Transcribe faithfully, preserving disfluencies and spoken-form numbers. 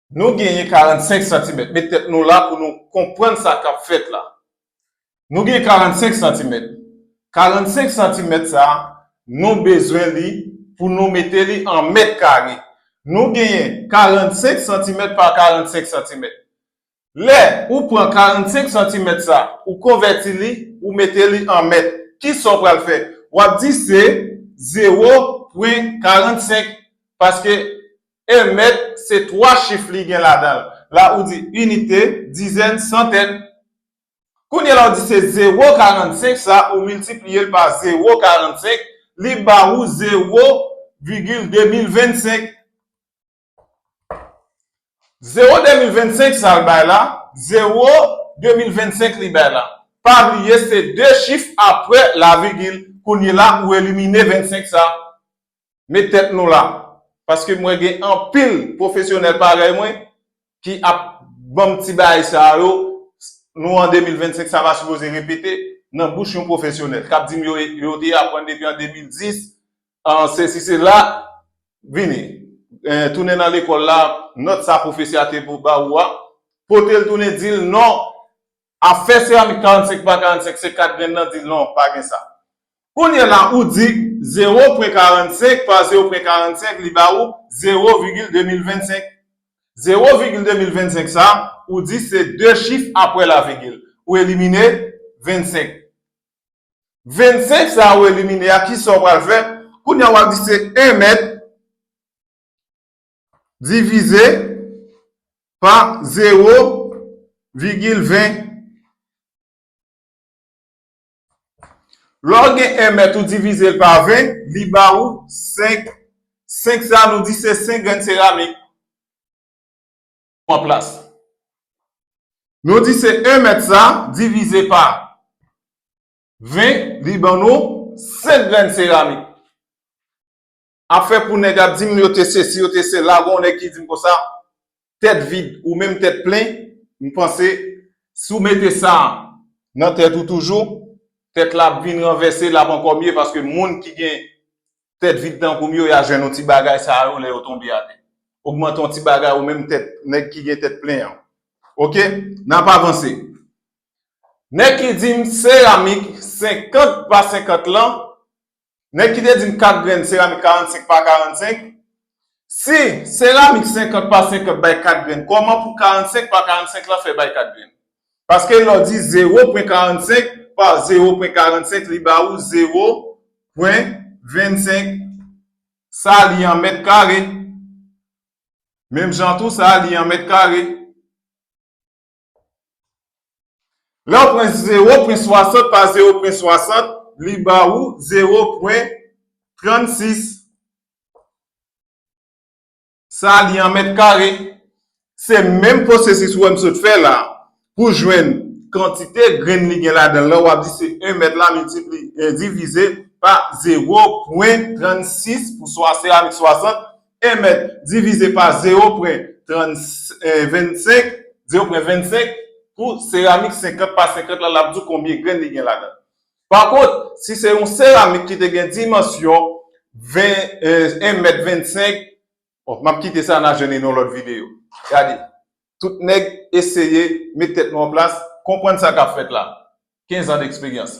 Nou genyen karannsenk santimèt. Met tèt nou la pou nou konprann sa k ap fèt la. Nou gen karannsenk santimèt. Karannsenk santimèt sa a, nou bezwen li pou nou mete li an mèt kare. Nou genyen karannsenk santimèt pa karannsenk santimèt. Lè ou pran karannsenk santimèt sa, ou konvèti li, ou mete li an mèt. Kisa w pral fè? W ap di se zewo pwen karannsenk, paske en mèt, se twa chif li gen ladan l. La, ou di inite, dizèn, santèn. Kounye a la, ou di se zewo karannsenk sa, ou miltipliye l pa zewo karannsenk, li ba ou zewo vigil de mil vennsenk. Zewo de mil vennsenk sa l bay la, zewo de mil vennsenk li bay la. Pa bliye, se de chif apre lavigil. Kounye la, ou elimine vennsenk sa. Met tèt nou la. Paske mwen gen anpil pwofesyonèl parèy mwen ki ap ban m ti bagay sa yo. Nou an de mil vennsenk, sa va sipoze repete nan bouch yon pwofesyonèl k ap di m yo, yo te aprann depi an de mil dis, an sesi sela, vini. Eh, tounen nan lekòl la, nòt sa pwofesè a te ba ou a, pote l tounen di l non, afè seramik karannsenk pa karannsenk, se kat grenn nan, di l non, pa gen sa. Kounye a la, ou di zewo pwen karannsenk pa zewo pwen karannsenk, li ba ou zewo vigil de mil vennsenk. Zewo vigil de mil vennsenk sa, ou di se de chif apre lavigil. Ou elimine vennsenk. Vennsenk sa ou elimine a, kisa w pral fè? Kounye a w ap di se en mèt divize pa zewo vigil ven. Lè w gen en mèt ou divize l pa ven, li ba ou senk. Senk sa nou di se senk grenn seramik. An plas. Nou di se en mèt sa divize pa ven, li ban nou senk grenn seramik. Afè pou nèg ap di m yo te sesi, yo te sela, gon nèg ki di m konsa, tèt vid ou menm tèt plen, m panse si w mete sa nan tèt ou toujou, tèt la ap vin ranvèse, l ap ankò mye paske moun ki gen tèt vid tankou m yo, y a jwenn yon ti bagay sa yo lè yo tonbe atè. Ogmante yon ti bagay ou menm tèt, nèg ki gen tèt plen an. Oke? N ap avanse. Nèg ki di m seramik senkant pa senkant lan, nèg ki te di m kat grenn seramik karannsenk pa karannsenk, si seramik senkant pa senkant bay kat grenn, kòman pou karannsenk pa karannsenk lan fè bay kat grenn? Paske lè w di zewo pwen karannsenk pa zewo pwen karannsenk, li ba ou zewo pwen vennsenk. Sa li an mèt kare. Menm jan tou, sa li an mèt kare. Lè w pran zewo pwen swasant pa zewo pwen swasant, li ba ou zewo pwen trannsis. Sa li an mèt kare. Se menm pwosesis ou wè m sot fè la pou jwenn kantite grenn li gen ladan l lan, w ap di se en mèt la miltipli, eh, divize pa zewo pwen trannsis pou swa seramik swasant, en mèt divize pa zewo pwen trant, eh, vennsenk, zewo pwen vennsenk pou seramik senkant pa senkant la, l ap di w konbyen grenn li gen ladan l. Pa kont, si se yon seramik ki te gen dimansyon ven, eh, en mèt vennsenk, bon, m ap kite sa, n a jwenn nan yon lòt videyo. Gade, tout nèg eseye met tèt nou an plas, konprann sa k ap fèt la. Kenz an deksperyans.